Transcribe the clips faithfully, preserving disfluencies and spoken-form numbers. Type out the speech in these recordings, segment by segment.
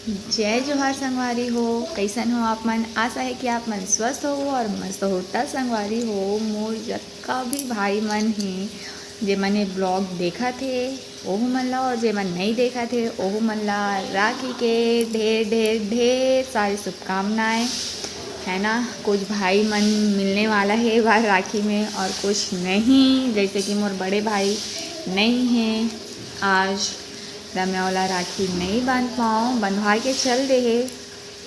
जय जोहार संगवारी हो, कइसन हो आप मन? आशा है कि आप मन स्वस्थ हो और मस्त हो। त संगवारी हो, मोर जतका भी भाई मन हे, जेमन ये vlog देखत हे, ओहू मन ला, और जेमन नइ देखत हे, ओहू मन ला राखी के ढेर, ढेर, ढेर सारी शुभकामनाएं, है ना। कुछ भाई मन मिलने वाला है ये बार राखी में, और कुछ नहीं, जैसे कि मोर बड़े भाई नहीं है आज, त मैं ओला राखी नइ बांध पाऊँ, बंधवा के चल दे हे,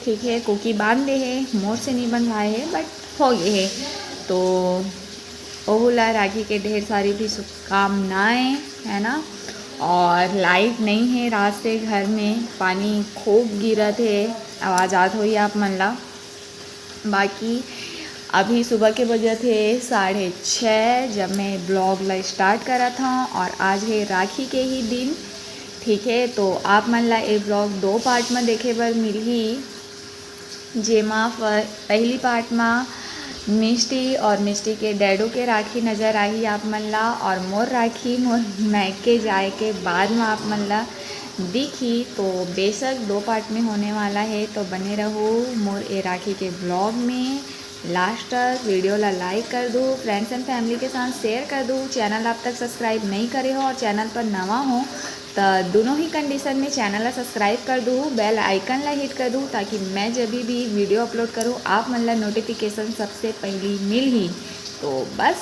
ठीक है, कुकी बांध दे हे, मोर से नइ बंधवाए हे, but हो गए हे। तो ओहू ला राखी के ढेर सारी भी शुभकामनाएं, है ना। और लाइट नहीं है, रात से घर में पानी खूब गिरत है, आवाज आत होही आप मन ला। बाकी अभी सुबह के बजत हे साढ़े छः, जब मैं vlog ला start करत हूँ, और आज है राखी के ही दिन, ठीक है। तो आप मन ला ये vlog दो part में देखे बर मिलही, जेमा फ-, पहली part मा मिष्टी और मिष्टी के डैडू के राखी नजर आही आप मन ला, और मोर राखी मोर मायके जाए के बाद मा आप मन ला दिखी। तो बेशक दो part में होने वाला है, तो बने रहो मोर ए राखी के vlog में last तक। Video ला like कर दो, friends and family के साथ share कर दो। Channel आप तक subscribe नहीं करे हो और channel पर नवा हो, त दोनों ही condition में channel ला subscribe कर दो, bell icon ला hit कर दो, ताकि मैं जब भी video upload करूँ, आप मन ला notification सबसे पहली मिलही। तो बस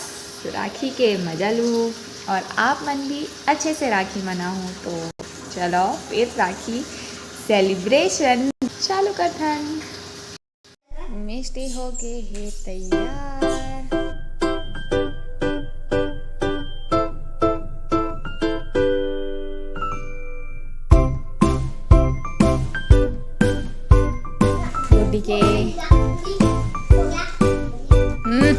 राखी के मजा लू और आप मन भी अच्छे से राखी मनाहू। तो चलो फिर राखी celebration चालू करथन। मिष्टी होगे हे तैयार। गुड्डी के। हम्म।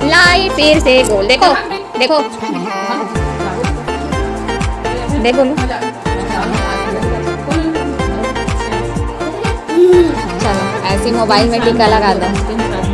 लाइट फिर से गोल, देखो, देखो, देखो। चलो, ऐसे मोबाइल में टीका लगा दो।